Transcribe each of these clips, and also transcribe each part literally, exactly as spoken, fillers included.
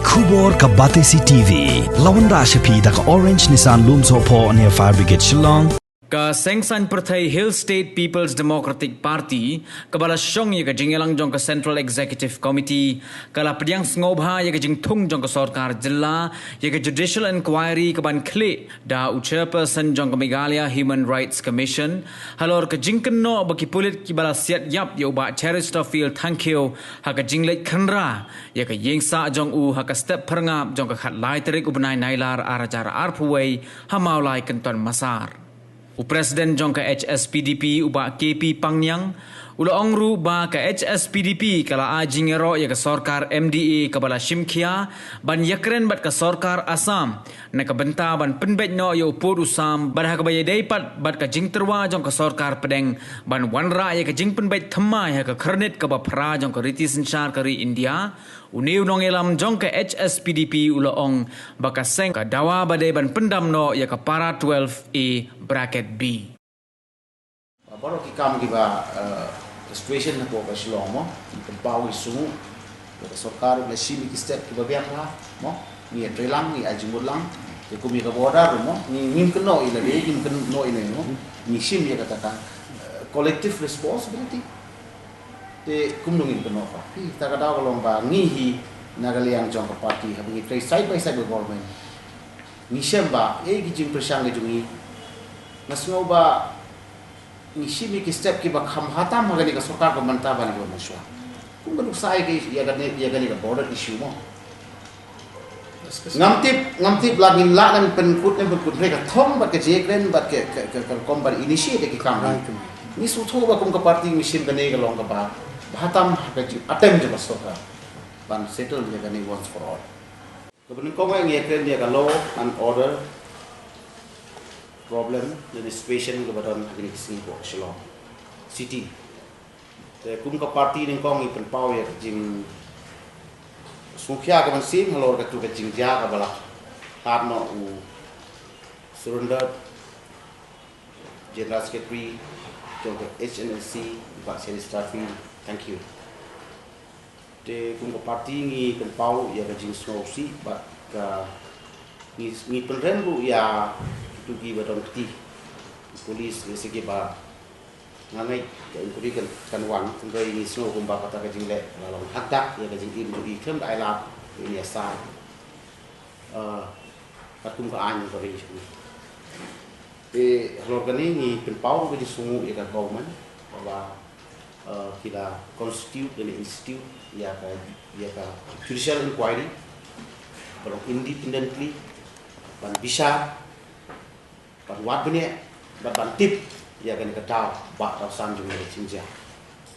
Khubor ka Batesi T V. La wanrah sha phi da ka Orange Nissan Lumsohphoh near Fire Brigade Shillong. Ka Seng Saiñ Pyrthei Hill State People's Democratic Party, kaba la shong ïa ka jingïalang jong ka Central Executive Committee, ka la pdiang sngewbha ïa ka jingthung jong ka sorkar jylla ïa ka Judicial Inquiry kaban khlieh da u Chairperson jong ka Meghalaya Human Rights Commission halor ka jingkynnoh ba ki pulit kiba la siat ïap ïa u Bah Cheristerfield Thangkhiew ha ka jingleit khynra ïa ka ïingsah jong u ha ka step phyrngap jong ka khatlai tarik u bnai Nailar arhajar arphew wei ha Mawlai Kynton Massar. U President jong ka H S P D P u Bah K P Pangniang u la ong ruh ba ka H S P D P ka la ai jingïaroh ïa ka sorkar M D A kaba la shim khia ban ïakren bad ka sorkar Assam na ka bynta ban pynbeit noh ïa u pud u sam bad ha kaba ïadei pat bad ka jingtyrwa jong ka sorkar pdeng ban wanrah ïa ka jingpynbeit thymmai ha ka khyrnit kaba phra jong ka riti synshar ka ri India. Une u nongïalam jong ka H S P D P u la ong ba ka seng ka dawa ba dei ban pyndam noh ïa ka para twelve A bracket B. Baroh ki kam kiba, eh, situation hapoh ka Shillong mo, ki pynpaw ki sngew ïa ka sorkar ba la shim ki step kiba biang bha mo, ngi ïatreilang, ngi ai jingmut lang. Te kum ïa ka border mo, ngi, ngim kynnoh ïa lade, ngim kynnoh ïa lade mo, ngi shim ïa kata ka, eh, collective responsibility. Te kumno ngin kynnoh pat? Phi, kata ka daw ka long ba ngi hi na ka liang jong ka party, haba ngi trei side by side with government, ngi shem ba ei ki jingpyrshang ka jong ngi. Nga sngew ba ngi shim ïa ki step kiba kham bha tam ha kane ka sorkar ka mynta bad kaba mynshuwa. Kum ka nuksa ïa ka, ïa kane, ïa kane ka border issue mo. Ngam tip, ngam tip la ngin lah ne pynkut ne pynkut hynrei ka thong bad ka jingkren bad ka, ka, ka, ka rukom ban initiate ïa ki kam. Right. Ngi sngewthuh ba kum ka party ngi shim kane ka long kaba bha tam ha ka jing attempt jong ka sorkar ban settle ïa kane once for all. Kaba nyngkong ngi ïakren ïa ka law and order problem, the situation kaba don ha kine ki sngi hapoh Shillong City. Te kum ka party nyngkong ngi pynpaw ïa ka jingsngewkhia ka mynsiem halor katu ka jingjia kaba la khad noh u surrendered General Secretary jong ka H N S C, Bah Cheristerfield Thangkhiew. Te kum ka party ngi pynpaw ïa ka jingsngewsih bad ka ngi, ngi pynrem ruh ïa kitu kiba don kti. Police ngi sngewsih ba nga ngeit ka inquiry kan, kan wan, hynrei ngi sngew kumba kata ka jingleh la long hakdak ïa ka jingim jong i, khlem da ai lad ïa ine i saiñ. Eh, katkum ka aiñ ka ri. Te halor kane ngi pynpaw ka jingsngewnguh ïa ka government ba, eh, ki la constitute ne institute ïa ka, ïa ka judicial inquiry ba long independently ban bishar, ban wad bniah bad ban tip ïa kane ka daw ba daw san jong ka jingjia.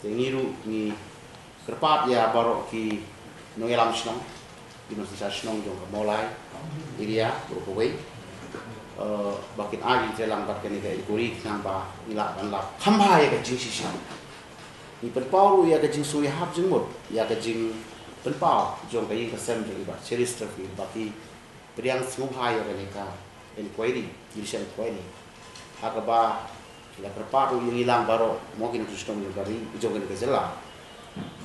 Te ngi ruh ngi kyrpad ïa baroh ki nongïalam shnong, ki nongsynshar shnong jong ka Mawlai area baroh kawei, eh, ba kin ai jingtreilang bad kane ka inquiry khnang ba ngi lah ban lap kham bha ïa ka jingshisha. Ngi pynpaw ruh ïa ka jingsngewhap jingmut ïa ka jingpynpaw jong ka ïing ka sem jong i Bah Cheristerfield ba ki pdiang sngewbha ïa kane ka inquiry, judicial inquiry. Ha kaba la kyrpad ruh ïa ngi lang baroh mo ki nongshong shnong jong ka ri, jong kane ka jylla,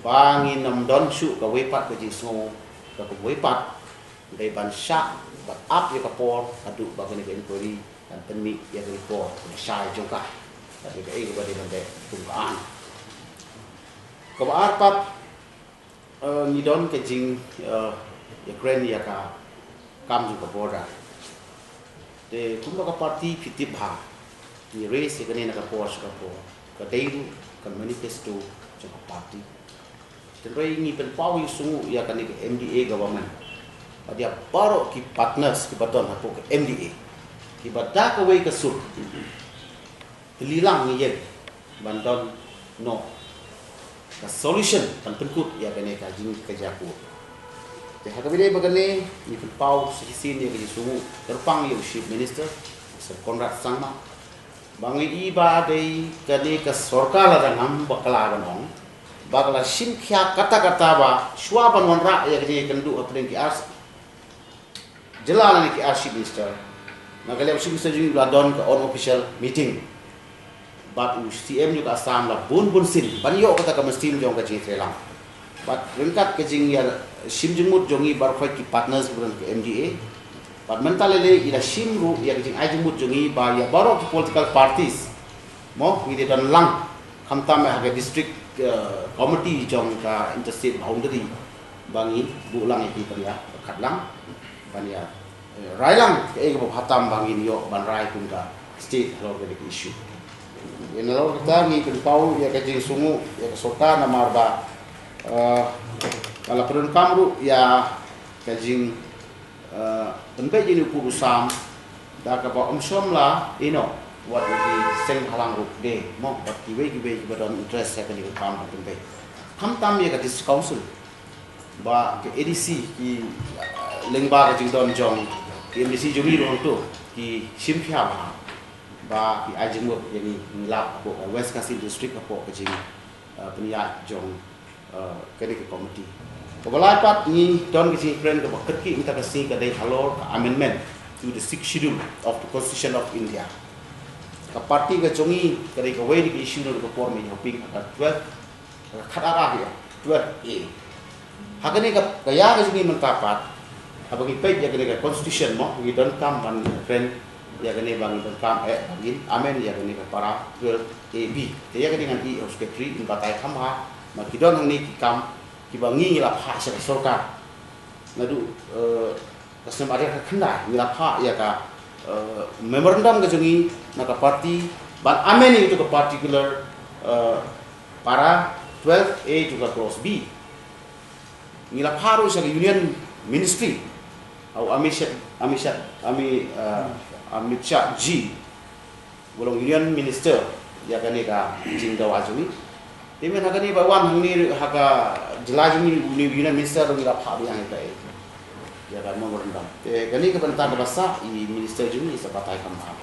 ba ngin ym don shuh kawei pat ka jingsngew ka kumwei pat, dei ban shah ban ap ïa ka por haduh ba kane ka inquiry kan pynmih ïa ka report kaba shai jong ka. Bad ïa kaei kaba dei ban leh kum ka aiñ. Kaba ar pat, eh, ngi don ka jing, eh, ïakren ïa ka kam jong ka border. Te kumba ka party phi tip bha, ngi raise ïa kane na ka por sha ka por, ka dei ruh ka manifesto jong ka party. Hynrei ngi pynpaw ïa u sngew ïa kane ka M D A government bad ïa baroh ki partners kiba don hapoh ka M D A, kiba da kawei ka sur. Te lilang ngi ïeng ban don noh ka solution ban pynkut ïa kane ka jingkajia court. Te ha kaba ïadei bad kane ngi pynpaw sa shisien ïa ka jingsngew kyrpang ïa u Chief Minister, Sir Conrad Sangma, ba ngi i ba dei kane ka sorkar lada ngam bakla ban ong ba ka la shim khia katta katta ba shuwa ban wanrah ïa ka jingïakynduh hapdeng ki ar jylla lane ki ar Chief Minister. Na ka liang u Chief Minister jong ngi u la don ka unofficial meeting bad u C M jong ka Assam la bun bun sien ban ïoh kata ka mynsiem jong ka jingïatreilang. Pat ryngkat ka jingïa shim jingmut jong ngi baroh ki partners kiba don ka M D A. Pat mynta lei lei i la shim ruh ïa ka jingai jingmut jong ngi ba ïa baroh ki political parties, mo, ngi dei don lang, khamtam ha ka district, eh, committee jong ka interstate boundary, ba ngi buh lang ïa ki ban ïa pyrkhat lang ban ïa, eh, rai lang kaei kaba bha tam ba ngin ïoh ban rai kum ka state halor kane ka issue. Ïa nalor kata ngi pynpaw ïa ka jingsngew ïa ka sorkar namar ba, eh, ka la pyndonkam ruh ïa ka jing, eh, pynbeit ïa une u pud u sam da kaba ym shym la ïehnoh wat ïa ki seng bhalang ruh de, mo, bad kiwei kiwei kiba don interest ha kane ka kam ban pynbeit. Khamtam ïa ka district council, ba ka A D C, ki, uh, lyngba ka jingdon jong ki M D C jong ngi ruh hangto ki shim khia ba, ba ki ai jingmut ïa ngi, ngi lap hapoh ka West Khasi District hapoh ka jing, uh, pynïaid jong, uh, kane ka committee. Kaba lai pat ngi don ka jingkren kaba kyrkieh mynta ka sngi ka dei halor ka amendment to the Sixth Schedule of the Constitution of India. Ka party ka jong ngi ka dei kawei na ka issue na ka por mynta hapdeng ka twelve, ka khatar A, ïa, twelve A. Ha kane ka, ka ïa ka jong ngi mynta pat, haba ngi peit ïa kane ka constitution mo, ngi donkam ban kren ïa kane ba ngi donkam, eh, ba ngin amend ïa kane ka para twelve A B. Te ïa kane ngan ïeh ha u secretary in batai kham bha, ma ki don hangne ki kam kiba ngi ngi la phah sha ka sorkar. Naduh, eh, ka snem ar hajar khatkhyndai ngi la phah ïa ka, eh, memorandum ka jong ngi na ka party ban amend ïa ka particular, eh, para twelve A jong ka clause B. Ngi la phah ruh sha ka Union Ministry, ha u Amit Shah, Amit Shah, Amit, eh, Amit Shah ji, ba long Union Minister ïa kane ka jingdawa jong ngi. Te mynta ha kane ba wan hangne ha ka jylla jong ngi, une u Union Minister ruh ngi la phah biang ïa ka, ïa ka memorandum. Te kane ka bynta kaba sah i Minister jong ngi i sa batai kham bha.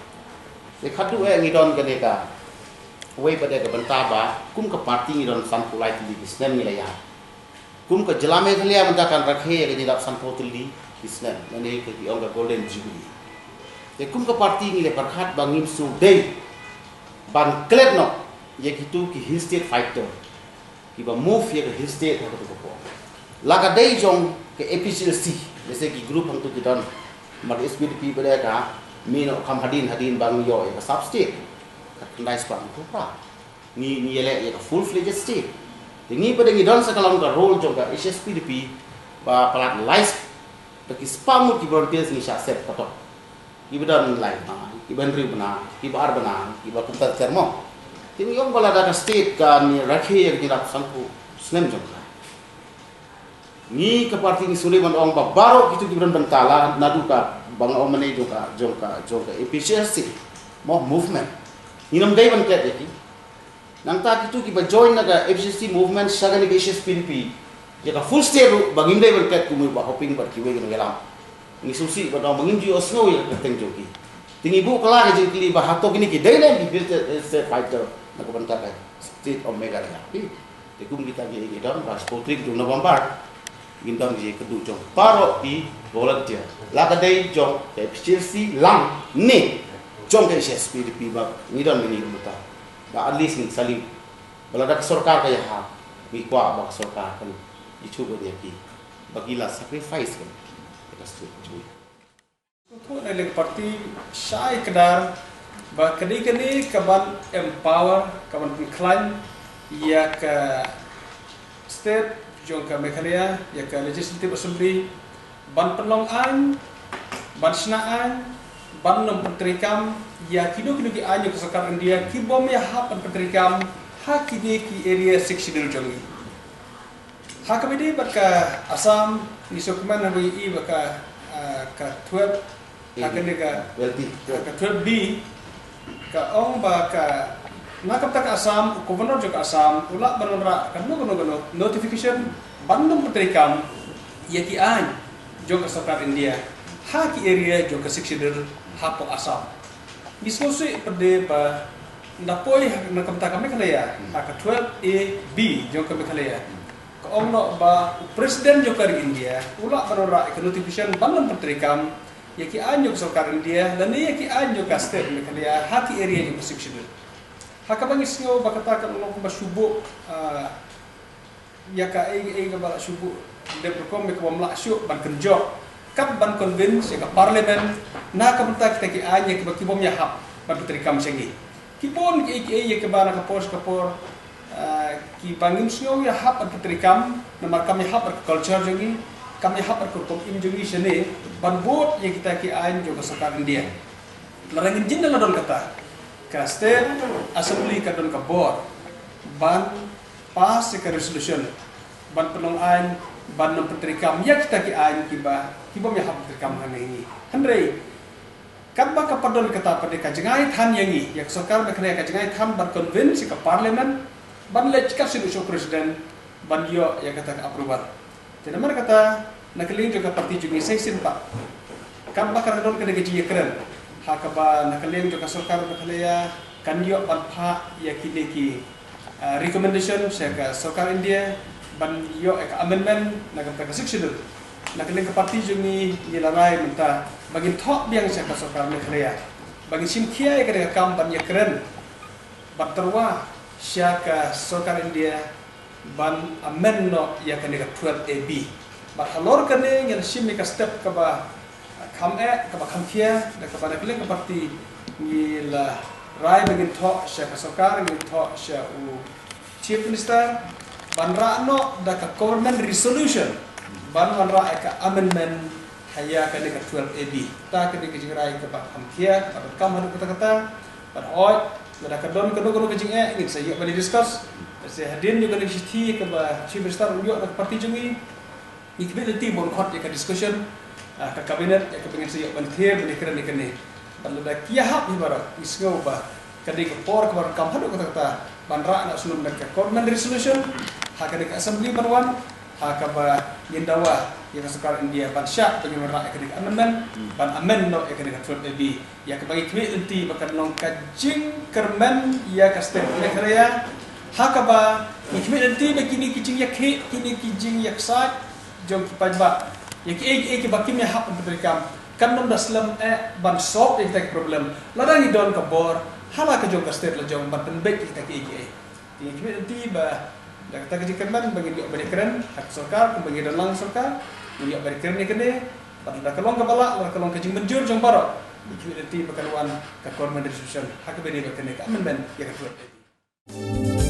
Te khatduh eh ngi don kane kawei pat de ka bynta ba kum ka party ngi don sanphew lai tylli ki snem ngi la ïaid. Kum ka jylla Meghalaya mynta kan rakhe ïa ka jingïadap sanphew tylli ki snem, lane ka ki ong ka Golden Jubilee. Te kum ka party ngi la pyrkhat ba ngim sngewdei ban klet noh ïa kito ki hill state fighter kiba move ïa ka hill state ha kato ka por. La ka dei jong ka A P H L C, jong ki group hangto ki don, namar ka S P D P pat de ka mih noh kham hadien hadien ba ngi ïoh ïa ka sub state. Ka khyndai spah hangto pra ngi, ngi ïaleh ïa ka full fledged state. Te ngi pat de ngi don sa ka long ka role jong ka H S P D P ba palat lai spah, ba ki spah ngut ki volunteers ngi shah set patok. Kiba don lai bnai, kiba hynriew bnai, kiba ar bnai, kiba kumta ter mo. Te ngi ong ba lada ka state kan ïa rakhe ïa ka jingïadap sanphew snem jong ka, ngi ka party ngi sngewdei ban ong ba baroh kito kiba don bynta la naduh ka ba nga ong mynne jong ka, jong ka, jong ka A P H L C mo movement, ngin ym dei ban klet ïa ki. Nangta kito kiba join na ka A P H L C movement sha kane ka H S P D P, ïa ka full state ruh ba ngim dei ban klet kumne ba hoping bad kiwei ki nongïalam. Ngi sngewsih ba dang ba ngim ju ïohsngew ïa ka kyrteng jong ki. Te ngi buh kylla ka jingkylli ba hato kine ki dei ne em ki hill state fighter na ka bynta ka state of Meghalaya. Te kum kita ki, ki don ba shiphew tarik jong November ngin don ka jingïakynduh jong baroh ki volunteer, la ka dei jong ka A P H L C lang ne jong ka H S P D P ba ngi don mynne mynta. Ba at least ngin sa lip ba lada ka sorkar ka ïahap, ngi kwah ba ka sorkar kan ïathuh ïa ki ba ki la sacrifice kan ïa ka state jong ngi. Ka kut na leng party shai kdar ba ka dei kane ka ban empower, ka ban pynkhlaiñ ïa ka state jong ka Meghalaya, ïa ka Legislative Assembly, ban pynlong aiñ, ban shna aiñ, ban nym pyntreikam ïa kino kino ki aiñ jong ka sorkar India ki bym ïahap ban pyntreikam ha kine ki area Sixth Schedule jong ngi. Ha kaba ïadei bad ka Assam, ngi sngewkmen haba ngi i ba ka, ah, ka twelve, ha kane ka, twelve B, ka twelve B, ka ong ba ka, na ka bynta ka Assam, u Governor jong ka Assam u lah ban wanrah kano kano kano notification ban nym pyntreikam ïa ki aiñ jong ka sorkar India ha ki area jong ka Sixth Schedule hapoh Assam. Ngi sngewsih pat de ba nda poi ha, na ka bynta ka Meghalaya, ha ka twelve A B jong ka Meghalaya, ka ong noh ba u President jong ka ri India u lah ban wanrah ïa ka notification ban nym pyntreikam ïa ki aiñ jong ka sorkar India lane ïa ki aiñ jong ka state Meghalaya ha ki area jong ka Sixth Schedule. Ha kaba ngi sngew ba kata ka long kumba shu buh, ah, Ïa ka ei ei kaba la shu buh dep rukom ïa kaba ym lah shuh ban kynjoh, kat ban convince ïa ka parliament na ka bynta kita ki aiñ ïa kiba ki bym ïahap ban pyntreikam sha ngi. Ki bun ki ei ki ei ïa kiba na ka por sha ka por, ah, kiba ngim sngew ïahap ban pyntreikam namar kam ïahap bad ka culture jong ngi, kam ïahap bad ka rukom im jong ngi shane, ban bud ïa kita ki aiñ jong ka sorkar India. Lada ngin jin da la don kata, ka state assembly ka don ka bor ban pass ïa ka resolution ban pynlong aiñ ban nym pyntreikam ïa kita ki aiñ kiba ki bym ïahap pyntreikam hangne ngi. Hynrei katba ka pat don kata pat ka jngai than ïa ngi, ïa ka sorkar Meghalaya ka jngai than ban convince ïa ka parliament ban leit kat sha u president ban ïoh ïa kata ka approval. Te namar kata, na ka liang jong ka party jong ngi sa shisien pat, katba ka dang don kane ka jingïakren, ha kaba na ka liang jong ka sorkar Meghalaya kan ïoh ban phah ïa kine ki, ah, recommendation sha ka sorkar India ban ïoh ïa ka amendment na ka, ka Sixth Schedule. Na ka liang ka party jong ngi, ngi la rai mynta ba ngin thoh biang sha ka sorkar Meghalaya ba ngin shim khia ïa kane ka kam ban ïakren ban tyrwa sha ka sorkar India ban amend noh ïa kane ka twelve A B. Bad halor kane ngi la shim ïa ka step kaba kham eh, kaba kham khia, da kaba na ka liang ka party ngi la rai ba ngin thoh sha ka sorkar, ngin thoh sha u Chief Minister ban rah noh da ka government resolution ban wanrah ïa ka amendment ha ïa kane ka twelve A B. Ta kane ka jingrai kaba kham khia, kaba donkam haduh katta katta. Bad hooid, lada ka don kano kano ka jingeh, ngin sa ïoh ban discuss. Te hadien ïa kane ka shithi kaba Chief Minister u ïoh na ka party jong ngi, ngi khmih lynti ban khot ïa ka discussion, ah, ka cabinet, ïa kaba ngin sa ïoh ban clear ban ïakren ïa kane. Bad lada ki ïahap hi baroh, ngi sngew ba ka dei ka por kaba donkam haduh katta katta ban rah noh shuh da ka government resolution ha kane ka assembly ban wan, ha kaba ngin dawa ïa ka sorkar India ban shah ban wanrah ïa kane ka amendment ban amend noh ïa kane ka twelve A B. Ïa kaba ngi khmih lynti ba kan long ka jingkyrmen ïa ka state Meghalaya. Ha kaba ngi khmih lynti ba kine ki jingïakhih, kine ki jingïaksaid jong ki paidbah, ïa kiei kiei kiba kim ïahap ban pyntreikam, kan nym da slem eh ban solve ïa kita ki problem. Lada ngi don ka bor ha la ka jong ka state la jong ban pynbeit ïa kita kiei kiei. Te ngi khmih lynti ba da kata ka jingkyrmen ba ngin ïoh ban ïakren ha ka sorkar, kumba ngi don lang sorkar, ngin ïoh ban ïakren ïa kane. Bad lada ka long kaba lah, lada ka long ka jingmynjur jong baroh, ngi khmih lynti ba kan wan ka government resolution ha kaba ïadei bad kane ka amendment ïa ka twelve A B.